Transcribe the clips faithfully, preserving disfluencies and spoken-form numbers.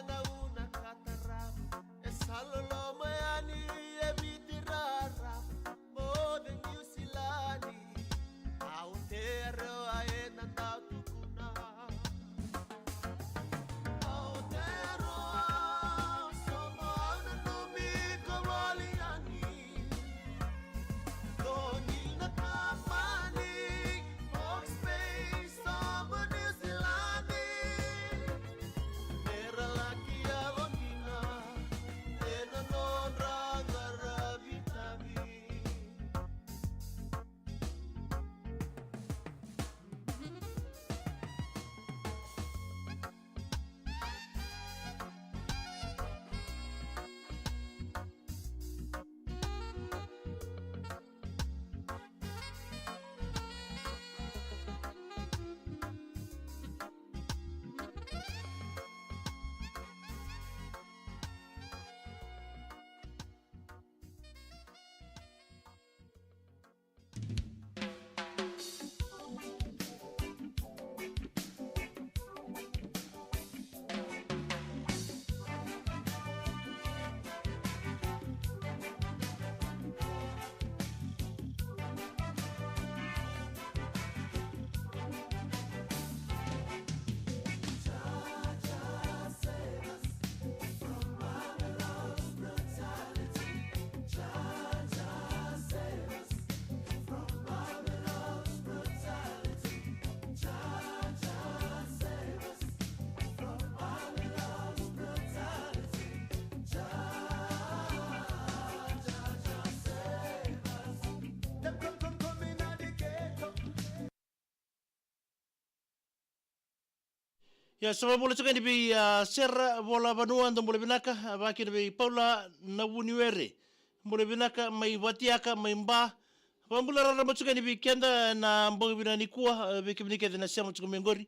Na una ka tarava, e sa loloma yani e Viti raraba, mo cei Niusiladi. Aotearoa ena dau tukuna. Aotearoa, soqo au nanumi ko voli yani. Doni na kamani, Fox Bay, soqo Niusiladi. Era laki yalo dina ena nodra qaravi tavi. Ia, sa vakabula tiko yani vei, a, Sera Vola Vanua, dou bula vinaka, a, vakakina vei Paula Navuniwere, bula vinaka, mai Vatiaka, mai Ba. Vakabula raraba tiko yani vei keda na bogi vinaka nikua, a, vei kemuni kece na sema tiko mai qori.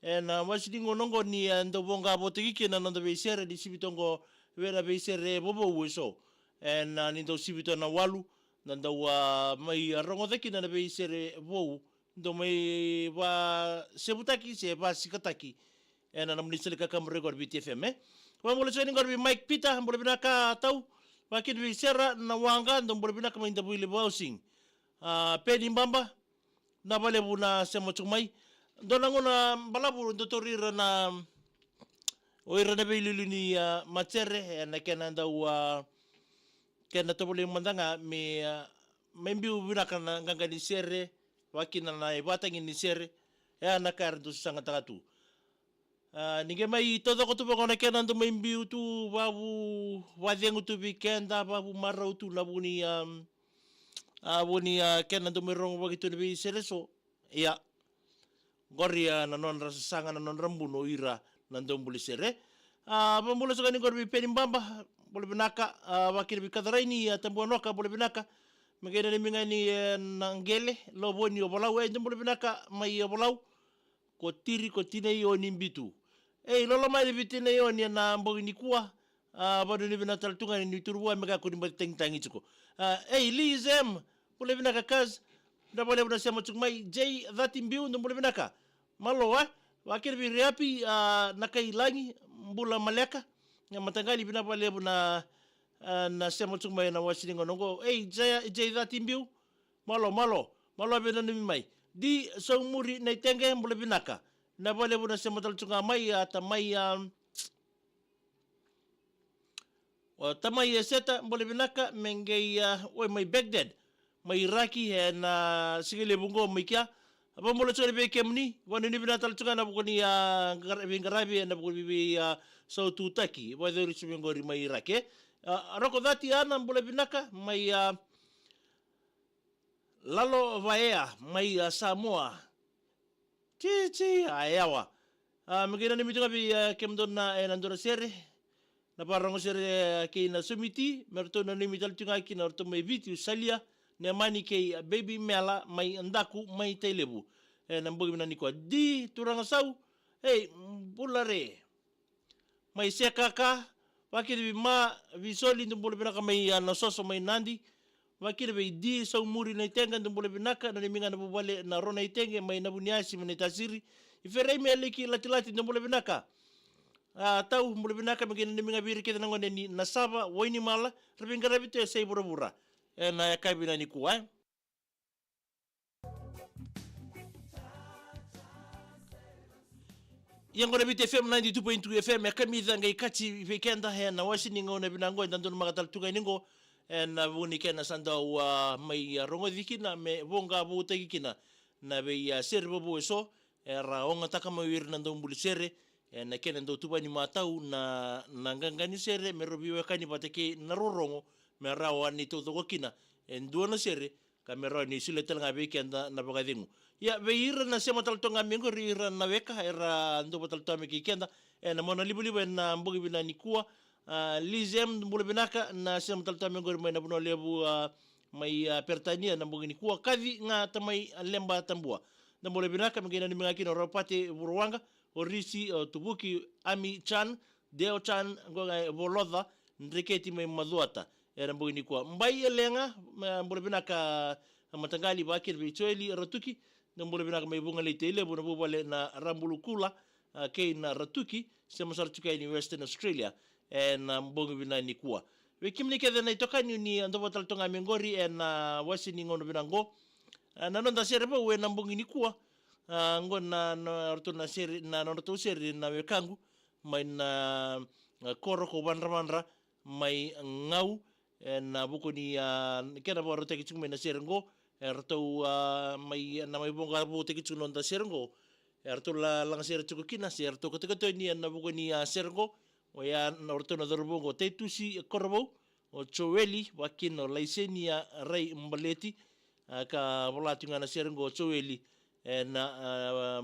Ena, a, wasi ni gauna oqo ni, a, dau voqa votaki kina na noda veisere, ni sivi toka oqo vei ira na veisere vovou eso. Ena, a, ni dau sivi toka na walu, na dau, a, mai, a, rogoca kina na veisere vou. Dou mai vasevutaki se vasikataki ena nomuni sele kakaburaki qori Viti F M, e. Vakabula tiko yani qori vei Mike Peter, bula vinaka tau. Vakakina vei Sera Nawaqa, dou bula vinaka mai Davuilevu Housing. A, Peni Baba, na valevu na sema tiko mai. Dua na gauna balavu dou tauri ira na, o ira na veiliuliu ni, a, matere, ena kena dau, a, kena tovolei mada ga me, a, me biu vinaka na qaqa ni sere, vakakina na ivakatagi ni sere, e a na ka era dau sasagataka tu. A, ni qai mai taucoko tu vaqo na kena dau mai biu tu, vavu, vacegu tu vei keda, vavu marau tu na vu ni, a, a, vu ni, a, kena dau mai rogovaki tu na veisere so. Ia, qori, a, na nodra sasaga, na nodra bunu o ira na dau buli sere. A, vakabula tiko yani qori vei Peni Baba, bula vinaka, a, vakakina vei Kacaraini, a, Tabuanoka, bula vinaka. Me qai nanumi ga yani, e, na qele, Lovoni Ovalau, e, dou bula vinaka, mai Ovalau. Ko Tiri, ko Tinaioni Bitu. Ei, loloma yani vei Tinaioni ena bogi nikua. A, vanuinui vinaka tale tu ga ni turu vua me kakua ni bati tagitagi tiko. A, ei, Liz M, bula vinaka Kaz. Na valevu na sema tiko mai, J Cati Biu, dou bula vinaka. Malo, e? Vakakina vei Reapi, a, na kai Lagi, bula maleka. Na mataqali vinaka valevu na, a, na sema tiko mai ena wasi ni gauna oqo. Ei, J, J Cati Biu. Malo, malo. Malo vei nanumi mai. Di Saumuri na itege, bula vinaka. Na valevu na sema tale tu ga mai, a, tamai, a, o tamai e Seta, bula vinaka, me qai, a, oi mai Baghdad. Mai Iraki, ena siga levu oqo mai kea. Vakabula tiko vei kemuni, vanuinui vinaka tale tu ga ena vuku ni, a, qara-, veiqaravi, ena vuku ni vei, a, saututaki. Vakayacori tiko mai qori mai Iraki, e. A, Roko Cati Ana, bula vinaka, mai, a, Lalo Vaea mai, a, Samoa. Titi, a, yawa. A, me qai nanumi tu ga vei, a, kemudou na, e, na dua na sere. Na vakarogo sere, e, kei na Somiti, me ratou nanumi tale tu ga kina ratou mai Viti, Salia, Nemani kei, a, Baby Mela mai Daku, mai Tailevu. Ena bogi vinaka nikua. Di Turaga Sau, ei, bula re. Mai Sekaka, vakakina vei Ma, vei Soli, dou bula vinaka mai, a, Nasoso mai Nadi. Vakakina vei Di Saumuri na itege, dou bula vinaka, nanumi ga na vuvale na Rona itege, mai Navuniasi, mai Naitasiri. I Fereimi Aliki Latilati, dou bula vinaka. A, Tau, bula vinaka, me qai nanumi ga vei ira kece na gone ni Nasava, Wainimala, ra veiqaravi tu e yasai vuravura. Ena yakavi nikua, e. Ia qo na Viti F M ninety-two point two F M, e kamica qai kaci vei keda ena wase ni gauna vinaka qo, eda donumaka tale tu ga yani qo ena vuku ni kena sa dau, a, mai, a, rogoci kina me voqa voutaki kina na vei, a, sere vovou eso era ogataka mai o ira na daubuli sere ena kena dau tuvani matau na, na qaqa ni sere me rau veiwekani vata kei na rorogo, me rawa ni taucoko kina e dua na sere ka me rawa ni solia tale ga vei keda na vakacegu. Ia, vei ira na sema tale toka ga mai qori, ira na weka era duavata tale toka mai kei keda ena monalivaliva ena bogi vinaka nikua. A, Liz M, bula vinaka, na sema tale toka mai qori mai na vanua levu, a, mai, a, Peritania ena bogi nikua. Kaci ga tamai Leba Tabua, na bula vinaka, me qai nanumi ga kina o Ropate Vuruwaqa, o Risi, o Tuvuki, Ami Chan, Deo Chan, qo ga e Voloca, Dreketi mai Macuata ena bogi nikua. Bai Elega, ma, bula vinaka, a, mataqali vaka kina vei Joeli Ratuki, na bula vinaka mai Vugalei, Tailevu, na vuvale na Rabulukula, a, kei na Ratuki, sema sara tiko yani Western Australia ena bogi vinaka nikua. Vei kemuni kece na itokani ni a duavata tale toka ga mai qori ena wase ni gauna vinaka qo, a, na noda sere vou ena bogi nikua, a, qo na, na, ratou na sere, na nodratou sere na wekaqu mai na, a, koro ko Vadravadra mai Gau, ena vuku ni, a, kena vakarautaki tiko mai na sere qo, e ratou, a, mai, na mai voqa voutaki tiko noda sere qo, e ratou la, laga sere tiko kina, se ratou katokatoni ena vuku ni, a, sere qo, oya na, o ratou na cauravou qo, Taitusi Korovou, o Joeli, vaka kina o Laisenia Raibaleti, a, ka vola tiko ga na sere qo o Joeli, ena, a,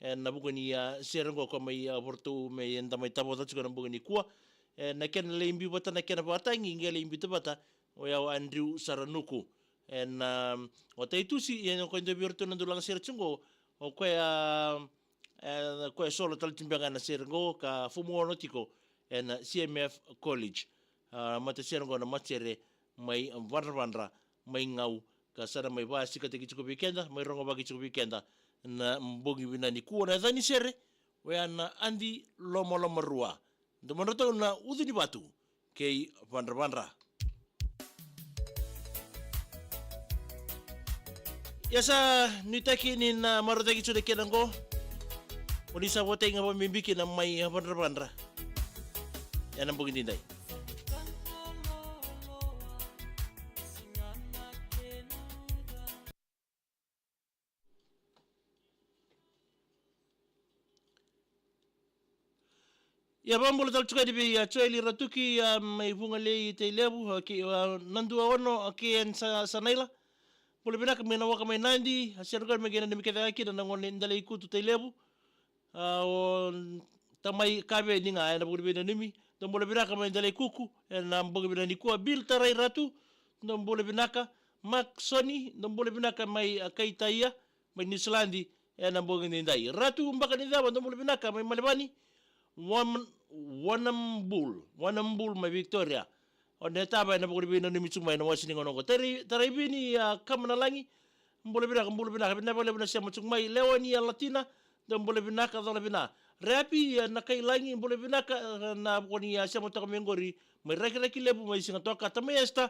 ena vuku ni, a, sere qo ka mai, a, voratou me eda mai tavoca tiko ena bogi nikua. Ena kena lai biu vata na kena vakatagi, qai lai biuta vata oya o Andrew Saranuku. Ena, a, o Taitusi, ena o koya e dua vei iratou na dau laga sere tiko qo, o koya, e, koya e solo tale tiko beka ena sere qo ka fomu ono tiko ena C M F College. A, matasere qo na matasere mai Vadravadra mai Gau, ka sa na mai vakasikataki tiko vei keda, mai rogovaki tiko vei keda na bogi vinaka nikua. Na yaca ni sere oya na Adi Lomalomarua, domodratou na Ucu ni Vatu kei Vadravadra. Ia sa nuitaki ni na marautaki tu na kena qo, o ni sa votai ga vakabibi kina mai Vadravadra ena bogi daidai. Ia, vakabula tale tiko yani vei, a, Joeli Ratuki, a, mai Vugalei, Tailevu, a, kei, a, Nadua Ono, a, kei N Sa-, Sanaila. Bula vinaka mai Nawaka mai Nadi, a, sere qori me qai nanumi kece ga kina na gone Delaikutu, Tailevu. A, o tamai Kaveni ga ena vuku ni veinanumi. Dou bula vinaka mai Delaikuku ena bogi vinaka nikua. Bill Tarai Ratu, dou bula vinaka. Mark Soni, dou bula vinaka mai, a, Kaitaia mai Niusiladi ena bogi daidai. Ratu Bakaniceva, dou bula vinaka mai Melevani. Wan-, Wanambul, Wanambul mai Victoria. O Netava ena vuku ni veinanumi tu mai na wase ni gauna oqo. Tarai-, Taraivini, a, Kamanalagi, bula vinaka, bula vinaka, vinaka vakalevu na sema tiko mai. Leoni, a, Latina, dou bula vinaka, cola vina. Reapi, a, Nakailagi, bula vinaka, a, na vuku ni, a, sema toka mai qori mai Rakiraki Levu mai Sigatoka. Tamai Esta,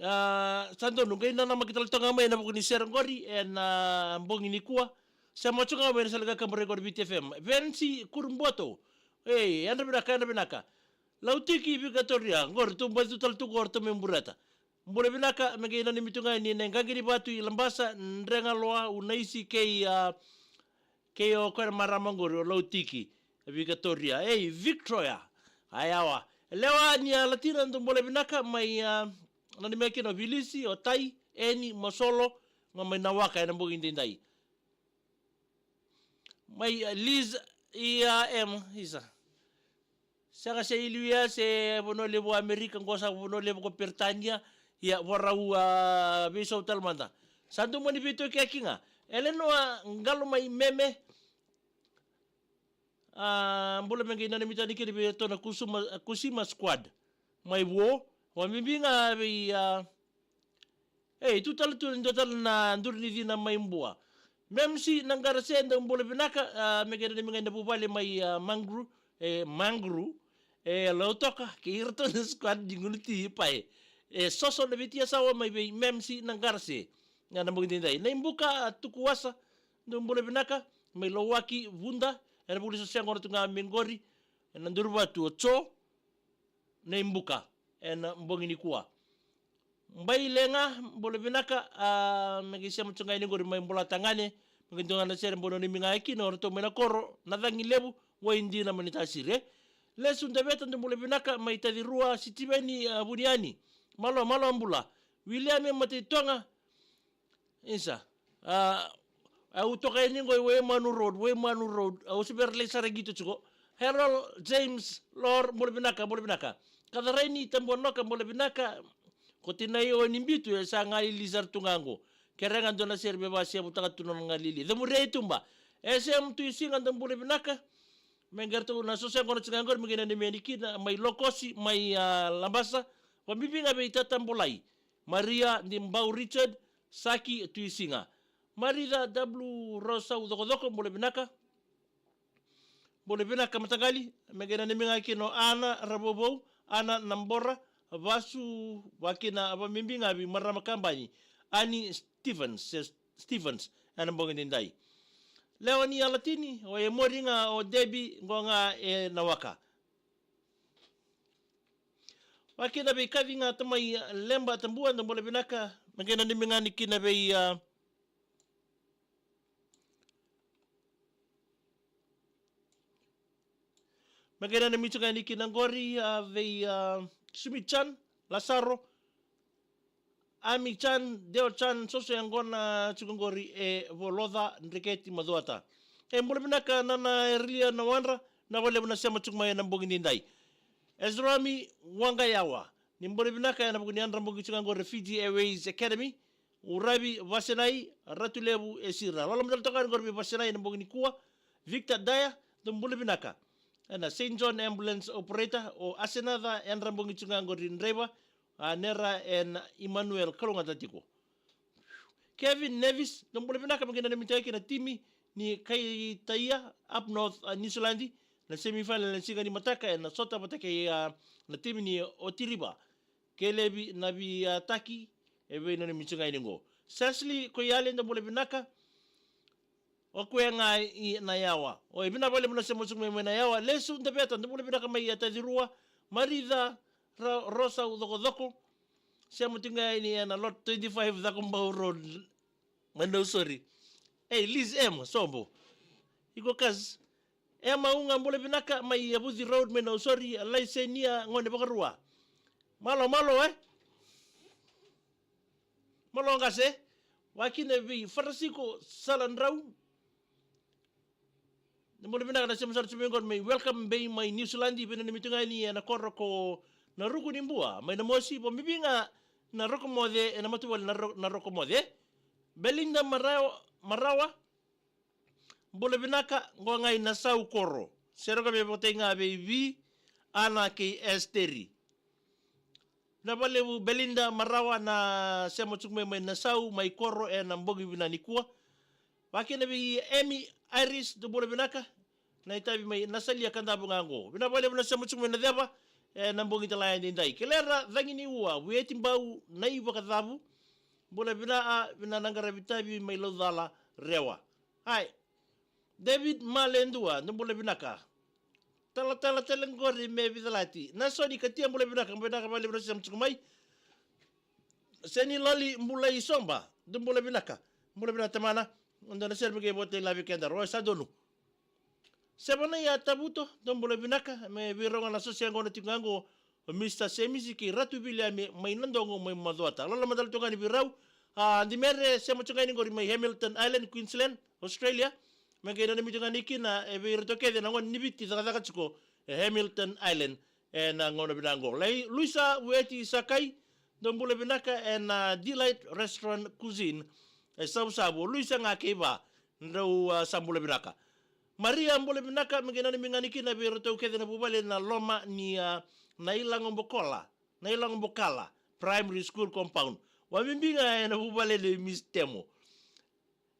a, sa donu qai nanamaki tale toka mai ena vuku ni sere qori ena bogi nikua. Sema toka mai na sala ni kakaburaki qori Viti F M. Vensi Kurubuato. Ei, yadra vinaka, yadra vinaka. Lautiki Vikatoria, qori tu baci tu tale tu qori tu mai Bureta. Bula vinaka, me qai nanumi tu ga ni na iqaqi ni vatu i Labasa, Dregaloa, Unaisi kei, a, kei o koya na marama qori, o Lautiki Vikatoria. Ei, Victoria. Ayawa. Lewa ni a Latina, dou bula vinaka mai, a, nanumi kina o Vilisi, o Tai, Eni, Masolo, ga mai Nawaka ena bogi daidai. Mai, a, Liz, ia, em, isa. Sega se i liu ya se Vanua Levu o Amerika, qo sa Vanua Levu ko Peritania, ia varau, a, veisau tale mada. Sa dou mani veitokiyaki ga. Elenoa Qalo mai Meme, a, bula me qai nanumi tani kina vei iratou na Kusuma, Kusima Squad. Mai Vuo, vakabibi ga vei, a, ei, tu tale tu, dua tale na duru ni cina mai Bua. Memsi Naqarase, dou bula vinaka, a, me qai nanumi ga na vuvale mai, a, Mangru, e, Mangru, e, Lautoka, kei iratou na squad ni Gunu Ti Pae. E, Soso na Viti Yasawa mai vei Memsi Naqarase. Ena bogi edaidai. Naibuka, a, Tukuasa, dou bula vinaka, mai Lauwaki, Vuda, ena vuli Soso yaqona tu ga mai qori, ena Duruvatu o Jo, Naibuka, ena bogi nikua. Bailega, bula vinaka, a, me qai sema tu ga yani qori mai Bulatagane, me qai dua ga na sere bau nanumi ga e kina o ratou mai na koro, na Cagi Levu, Waidina mai Naitasiri. Lesu Daveta, dou bula vinaka, mai Tacirua, Sitiveni, a, Vuniani. Malo, malo bula. Wiliame Mataitoga, Isa. A, au toka yani qo i Waimanu Road, Waimanu Road. Au se bera lai sara qito tiko. Harold James Lor, bula vinaka, bula vinaka. Kaca Raini Tabuanoka, bula vinaka. Ko tinai o ni bitu, e sa galili sara tu ga qo. Kere ga dua na sere me vasevutaka tu na nona galili. Cemuri e tuba. E se mutu i siga, dou bula vinaka. Me qai ratou na Soso yaqona tiko ga qori, me qai nanumi yani kina, mai Lokosi, mai, a, Labasa. Vabibi ga vei Tata Bolai. Maria Dimbau Richard, Saki Tuisiga. Marica W Rosau Cokocoko, bula vinaka. Bula vinaka mataqali, me qai nanumi ga kina o Ana Ravouvou, Ana Nabora, Vasu, vakina vabibi ga vei marama kabani, Ani Stevens, se Stevens, ena bogi edaidai. Leoni Alatini, o e mori ga o Debi, qo ga e na waka. Vakina vei Kaci ga tamai Leba Tabua, dou bula vinaka, me qai nanumi ga ni kina vei, a, me qai nanumi tu ga ni kina qori, a, vei, a, Sumi Chan, Lasaro, Ami Chan, Deo Chan, Soso yaqona tiko qori e Voloca, Dreketi, Macuata. E bula vinaka Nana Erelia Nawadra, vinaka vakalevu na sema tiko mai ena bogi edaidai. Ezrami Waqayawa, ni bula vinaka ena vuku ni yadra bogi tiko qori Fiji Airways Academy. Uravi Vasenai, Ratulevu Esira. Loloma tale toka yani qori vei Vasenai ena bogi nikua. Victor Daya, dou bula vinaka. Ena Saint John Ambulance Operator, o Asenaca, yadra bogi tiko qori draiva, a, Nera and Emmanuel, kalougata tiko. Kevin Nevis, dou bula vinaka, me qai nanumi tale ga na timi ni Kaitaia, up north, a, New Zealand, na semifinal ena siga ni mataka, ena sota vata kei, a, na timi ni Oti River. Kelevi Naviataki, e veinanumi tu ga yani qo. Sesli Koiale, dou bula vinaka. O koya ga i Nayawa. O e vinaka vakalevu na sema tiko mai, mai Nayawa. Lesu Daveta, dou bula vinaka mai, a, Tacirua. Marica Ra-, Rosa Ucokocoko. Sema tiko ga yani ena lot twenty-five Cakobau Road. Mai Nausori. Ei, Liz M, sobo. Iko kas. Ema Uga, bula vinaka mai Yavuci Road mai Nausori, Laisenia Gone Vakarua. Malo, malo, e? Malo qase. Vakina vei Farasiko Saladrau. Bula vinaka na sema sara tu mai qori mai Welcome Bay mai New Zealand, veinanumi tu ga yani ena koro ko Naruku ni Bua mai Namosi, vabibi ga na Rokomoce, ena matavuvale na Ro-, na Rokomoce. Belinda Marawa, Marawa, bula vinaka, qo ga i Nasau koro. Sere qo me vakatai ga vei Vi, Ana kei Esteri. Vinaka vakalevu Belinda Marawa na sema tiko mai, mai Nasau, mai koro ena bogi vinaka nikua. Vakina vei Emi Iris, dou bula vinaka. Na itavi mai Nasalia Kadavu ga qo. Vinaka vakalevu na sema tiko mai Naceva ena bogi talai edaidai. Kelera Caginiua, Vueti Bau, Nai Vakacavu. Bula vinaka, vinaka na qaravi itavi mai Laucala, Rewa. Ai. David Maledua, dou bula vinaka. Talatala tale qori me Vicalati. Nasoni Katia, bula vinaka, vinaka vakalevu na sema tiko mai. Seni Lali Bulai Soba, dou bula vinaka. Bula vinaka tamana. Dou na sere me qai vota i live keda, ro sa donu. Sevanaia Tavuto, dou bula vinaka, me vei rau ga na soso yaqona tiko ga qo, o Mister Semisi kei Ratu Viliame mai Nadogo mai Macuata. Loloma tale tu ga ni vei rau, a, Dimere, sema tu ga yani qori mai Hamilton Island, Queensland, Australia. Me qai nanumi tu ga yani kina, e vei iratou kece na gone ni Viti cakacaka tiko e Hamilton Island, ena gauna vinaka qo. Lai, Luisa Vueti Sakai, dou bula vinaka ena Delight Restaurant Cuisine, e Savusavu, o Luisa ga kei va, drau, a, sa bula vinaka. Maria, bula vinaka, me qai nanumi ga yani kina vei iratou kece na vuvale ena loma ni, a, Nailagobokola, Nailagobokola Primary School Compound. Vabibi ga ena vuvale nei Miss Temo.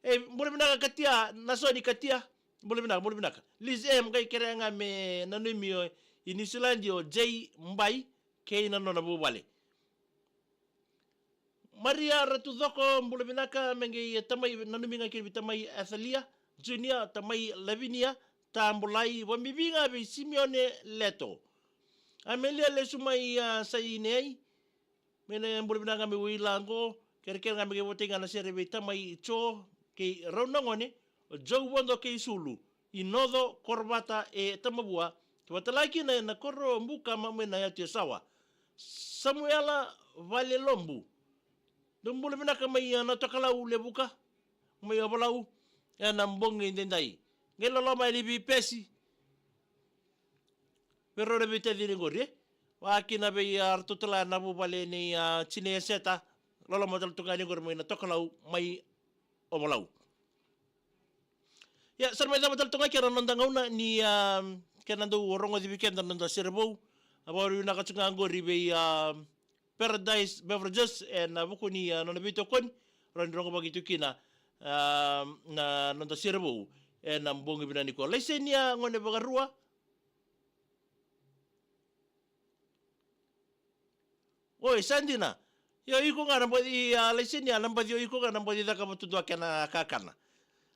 E, Bula vinaka Katia, Nasoni Katia. Bula vinaka, bula vinaka. Liz M, qai kerea ga me nanumi o i Niusiladi o Jay Mbai kei na nona vuvale. Maria Ratucoko, bula vinaka, me qai tamai, nanumi ga kina vei tamai Athalia Junior, tamai Lavinia, tabulai, vamivi ga vei Simeone Leto. Amelia Lesumai, a, Sainei, me na bula vinaka ga me ui lago, kerekere ga me qai votai ga na sere vei tamai Joe, kei rau na gone, o Joe Vodo kei Sulu, i Noco, Korovata, e Tamavua, ke vatala kina ena koro Buka ma mai na yatu e Sawa. Samuela Valelobu. Dou bula vinaka mai, a, na Tokalau Levuka, mai Ovalau, ena bogi daidai. Qai loloma e livi pesi. Vei rau na veitacini qori, e. Vakakina vei, a, ratou tala na vuvale nei, a, Jine Eseta, loloma tale tu ga ni qori mai na Tokalau, mai Ovalau. Ia, sa na mai cava tale toka ga kena noda gauna ni, a, kena dau rogoci vei keda na noda sere vou. A, vakavinavinaka tu ga qori vei, a, Paradise Beverages, ena vuku ni, a, nona veitokoni, rawa ni rogo vaki tu kina, a, na noda sere vou ena bogi vinaka nikua. Laisenia Gone Vakarua. Oi, sa dina. Io, iko ga na baci, a, Laisenia, na baci, io, iko ga na baci cakava tu dua kena kakana.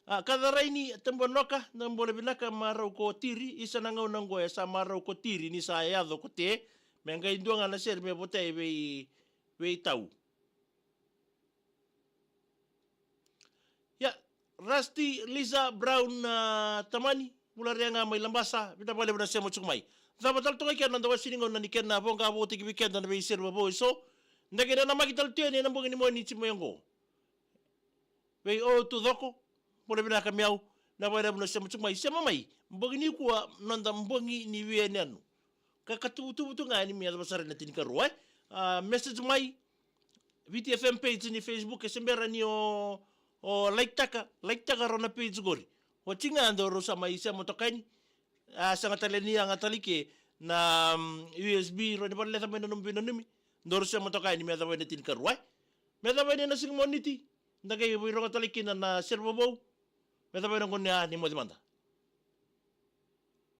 A, Kacaraini Tabanoka, na bula vinaka, marau ko Tiri, isa na gauna qo e sa marau ko Tiri, ni sa yaco ko Te, me qai dua ga na sere me votai vei, vei Tau. Ia, Rusty, Lisa, Brown, a, Tamani, vula re ga mai Labasa, vinaka vakalevu na sema tiko mai. Cava tale toka kena noda wasi ni gauna ni kena voqa vou tiko vei keda na veisere vou eso. Da kena namaki tale tu yani ena bogi ni Moniti mai oqo. Vei o Tucoko, bula vinaka mai au, vinaka vakalevu na sema tiko mai, sema mai, bogi nikua, noda bogi ni veiyanuyanu. Ka, ka tuvutuvu tu ga yani me yacova sara na tinikarua, e. A, message mai, Viti F M page ni Facebook, e se bera ni o, o like taka, like taka rau na page qori. Oti ga dou rau sa mai sema toka yani. A, sega tale ni yaga tale ke na, mm, U S B, rau ni valeca mai na nomu veinanumi. Dou rau sema toka yani me yacova na tinikarua, e. Me yacova na siga Moniti. Da qai veirogo tale kina na sere vovou. Me yacova na gauna ni moce mada.